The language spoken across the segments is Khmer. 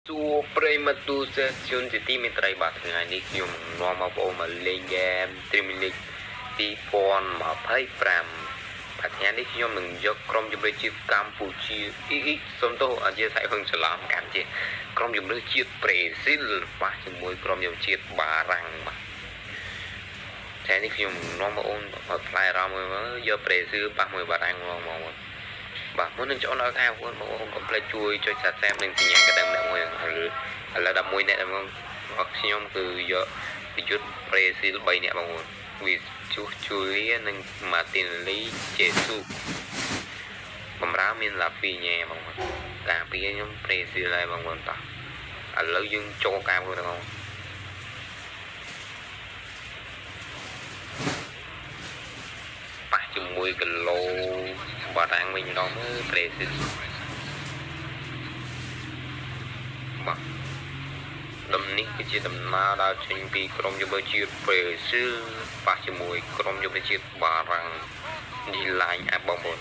សួប្រិយមិត្តទូសិស្សជនជាទីមេត្រីបាទថ្ងៃនេះខ្ញុំនាំមកបងប្អូនមកលេងហ្គេម Dream League 2025បាទថ្ងៃនេះខ្ញុំនឹងយកក្រុមជម្រើសជាតិកម្ពុជាអ៊ីអ៊ីសុំទោសអធិស្ឋានហឹងច្រឡំកម្ពុជាក្រុមជម្រើសជាតិប្រេស៊ីលប៉ះជាមួយក្រុមជម្រើសជាតិបារាំងបាទថ្ងៃនេះខ្ញុំនាំបងប្អូនមកផ្លែអារម្មណ៍មើលយកប្រេស៊ីលប៉ះមួយបារាំងហ្មងបងប្អូន បាទមុននឹងចូលដល់ការបងប្អូនកុំភ្លេចជួយចុច Subscribe និងសញ្ញាកណ្ដឹងម្នាក់មួយឥឡូវ11នាក់បងប្អូនខ្ញុំគឺយកប្រយុទ្ធប្រេស៊ីល3នាក់បងប្អូនវីជូជូលៀនិងម៉ាទីនលីជេស៊ូបំរើមានឡាហ្វីញ៉េបងប្អូនការពារខ្ញុំប្រេស៊ីលហើយបងប្អូនតោះឥឡូវយើងចូលការបងប្អូនប៉ះជាមួយគីឡូបារាំងវិញម្ដងមើលប្រេស៊ីលបាទដំនេះគឺជាដំណើរដើរចេញពីក្រុមយុវជាតិប្រេស៊ីលប៉ះជាមួយក្រុមយុវជាតិបារាំងនេះ line up បងប្អូន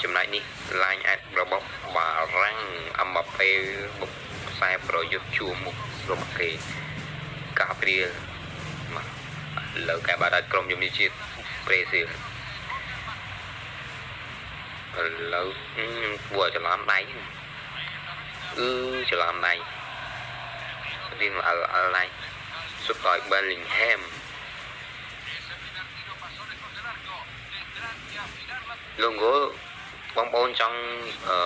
ចំណែកនេះ line up របស់បារាំងអឹមបាប៉េបុកខ្សែប្រយុទ្ធជួរមុខរបស់គេកាព្រៀលមកលើកែបាត់ក្រុមយុវជាតិប្រេស៊ីលឥឡូវខ្ញុំធ្វើច្រឡំដៃអឺច្រឡំដៃរៀងអល់អល់ដៃសុទ្ធដោយ Bellingham logo បងប្អូនចង់អឺ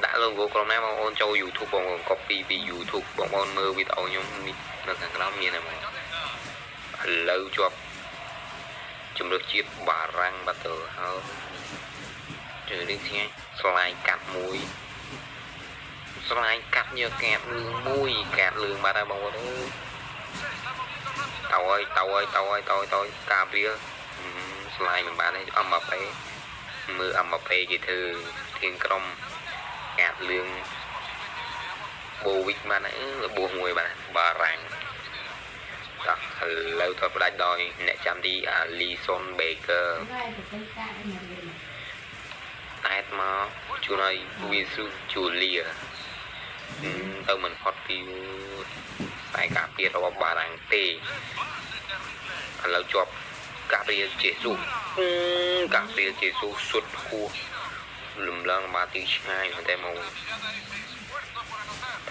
ដាក់ logo ក្រុមណាបងប្អូនចូល YouTube បងប្អូន copy ពី YouTube បងប្អូនមើលវីដេអូខ្ញុំនេះនៅខាងក្រោមមានហើយបងឥឡូវជាប់ជំរឿជាតិបារាំងបាត់ទៅហើយជឿនេះថ្ងៃស្លាយកាត់មួយស្លាយកាត់យកកាតលឿងមួយកាតលឿងបាត់ហើយបងប្អូនអើយតើអើយតើអើយតើអើយតើតើកាព្រៀលស្លាយមិនបានទេអមបាប៉េមើលអមបាប៉េគេធ្វើធាងក្រុមកាតលឿងបូវិកបានអឺរបួសមួយបានបារាំងតោះឥឡូវទៅផ្ដាច់ដោយអ្នកចាំទីអាលីសុនបេកើតែតមកជួនឲ្យវីស៊ូជូលៀទៅមិនផុតពីខ្សែការពាររបស់បារាំងទេឥឡូវជាប់កាព្រៀលជេស៊ូកាព្រៀលជេស៊ូសុទ្ធហួសលំឡើងបាទីឆ្ងាយមែនទេមក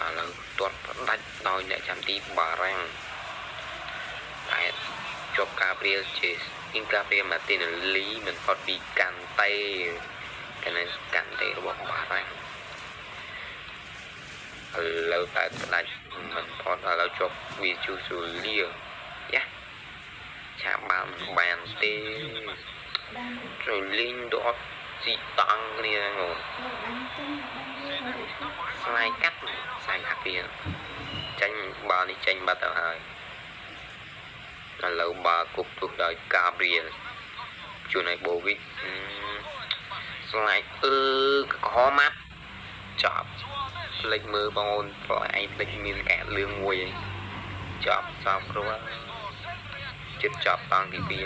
ឥឡូវទាត់ផ្ដាច់ដោយអ្នកចាំទីបារាំងតែជាប់កាព្រៀលជេអ៊ីងកាព្រៀលម៉ាទីនលីមិនផុតពីកាន់តេកណ្កាន់តេរបស់បារាំងឥឡូវតែផ្ដាច់មិនផុតឥឡូវជាប់វីជូស៊ូលៀយ៉ាឆាបាល់មិនបានទេត្រូវលេងដូចអត់ស៊ីតង់គ្នាហ្នឹងអូស្លាយកាត់ស្លាយកាត់ទៀតចាញ់បាល់នេះចេញបាត់ទៅហើយឥឡូវបាល់គប់ទុះដោយកាព្រៀលជួនឲ្យបូវិកស្លាយអឺក្រហមម៉ាត់ចប់ភ្លេចមើលបងអូនព្រោះឯងភ្លេចមានកាលឿងមួយឯងចប់សពគ្រួចិត្តចប់តង់ទី2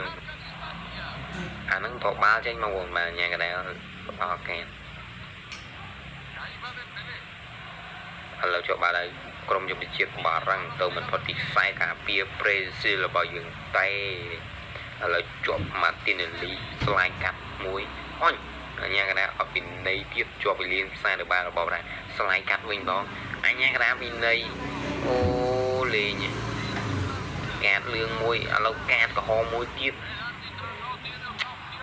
អាហ្នឹងក៏បាល់ចេញមកបងបាទញ៉ាំកណ្ដាលអស់កែឥឡូវជាប់បាល់ហើយក្រុមយុវជាតិបារាំងទៅមិនផុតពីខ្សែការពារប្រេស៊ីលរបស់យើងតែឥឡូវជាប់ម៉ាទីនលីស្លាយកាត់មួយអញអញ្ញាកណ្ដាលអត់វិន័យទៀតជាប់វិលៀនខ្សែទៅបាល់របស់បារាំងស្លាយកាត់វិញបងអញ្ញាកណ្ដាលវិន័យអូលេងកាតលឿងមួយឥឡូវកាតក្រហមមួយទៀត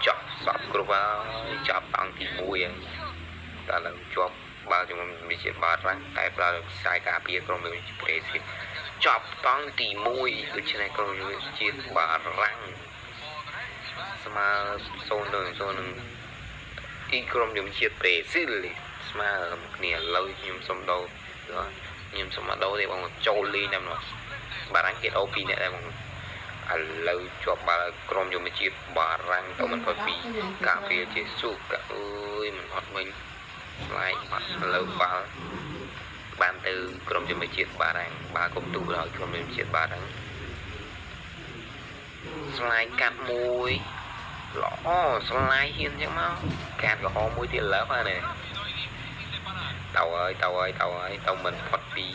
ចប់សពគ្រប់ហើយចប់តង់ទី1ហើយតែឥឡូវជាប់បាល់ជាមួយវិជាបារាំងតែប្រើខ្សែការពារក្រុមវិជាប្រេស៊ីលចប់តង់ទី1ដូច្នេះក្រុមវិជាបារាំងស្មើ0ទៅ0នឹងទីក្រុមជំជាតិប្រេស៊ីលស្មើគ្នាឥឡូវខ្ញុំសុំដូរខ្ញុំសុំមកដូរទេបងចូលលីតែម្ដងបារាំងគេដូរ2នាក់ដែរបងឥឡូវជាប់បាល់ក្រុមយុវជាតិបារាំងទៅមិនផុតពីការពារជាស៊ូកាអើយមិនអត់វិញស្លាយបាត់ឥឡូវបាល់បានទៅក្រុមយុវជាតិបារាំងបាល់គុំទូដល់ក្រុមយុវជាតិបារាំងស្លាយកាត់មួយល្អស្លាយហ៊ានចឹងមកកាតក្រហមមួយទៀតលើបាទនេះ តៅហើយតៅហើយតៅហើយទៅមិនផុតពី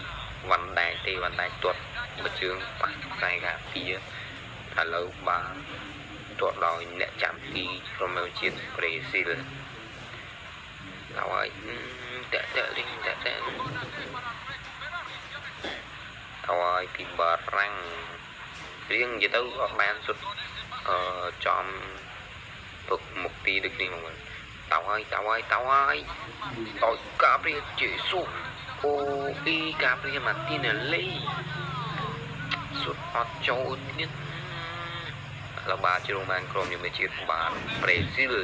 វ៉ាន់ដែកទេវ៉ាន់ដែកទាត់មួយជើងប៉ះខ្សែការពារឥឡូវបានទាត់ដោយអ្នកចាំទីក្រុមជាតិប្រេស៊ីលតៅហើយតាក់តាក់លីងតាក់តាក់តៅហើយពីបារាំងរៀងនិយាយទៅអត់បានសុទ្ធអឺចំពុកមុខទីដូចនេះមកតៅហើយតៅហើយតៅហើយដោយកាព្រីជេស៊ូអូអ៊ីកាព្រីម៉ាទីណេលីសុទ្ធអត់ចូលទៀតលបាជ្រុងបានក្រុមយុវជាតិបានប្រេស៊ីល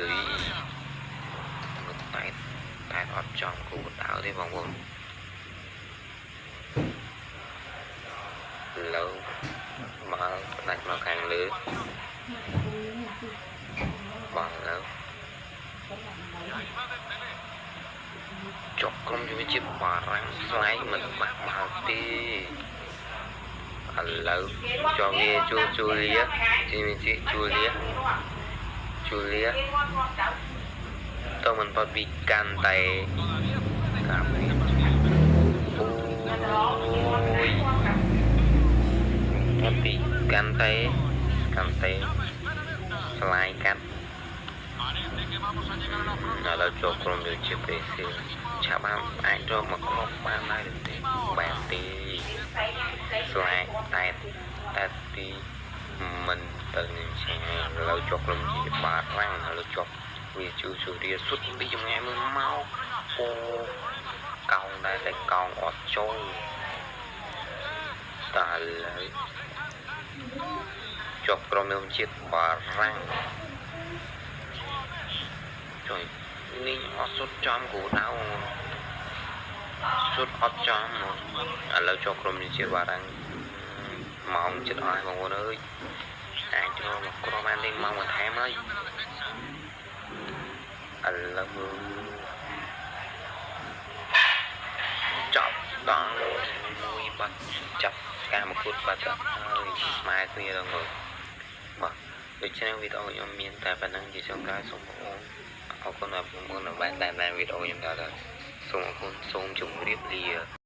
តែតែអត់ចំគូដៅទេបងប្អូនលើមកផ្ដាច់មកខាងលើបងលើចុកក្រុមយុវជាតិបារាំងស្លែកមិនបាក់បាល់ទេឥឡូវចង់វាជួជូលៀជីជីជូលៀជូលៀទៅមិនផុតពីកាន់តែកាពីអូយផុតពីកាន់តែកាន់តែស្លាយកាត់ឥឡូវចូលក្រុមដូចជាប្រេស៊ីលឆាប់បានអាចរកមកគ្រាប់បានដែរទេបានទេស្លាយតែតែទីមិនទៅនឹងឆ្ងាយឥឡូវជាប់ក្រុមជាបារាំងឥឡូវជាប់វាជូស៊ូរីសុទ្ធពីចម្ងាយមើលមកអូកោងដែរតែកោងអត់ចូលតើឥឡូវជាប់ក្រុមជាតិបារាំងជួយនេះអត់សុទ្ធចំគោដៅសុទ្ធអត់ចំឥឡូវជាប់ក្រុមជាតិបារាំងម៉ោងចិត្តអស់បងប្អូនអើយអាចចូលមកក្រុមបានលេងម៉ោងបន្ថែមហើយឥឡូវចាប់ដល់មួយបាត់ចាប់ការមកគួតបាត់ហើយស្មើគ្នាដល់ងបាទដូច្នេះវីដេអូខ្ញុំមានតែប៉ុណ្្នឹងជាចុងក្រោយសូមបងប្អូនអរគុណដល់បងប្អូនដែលបានតាមដានវីដេអូខ្ញុំដល់សូមអរគុណសូមជម្រាបលា។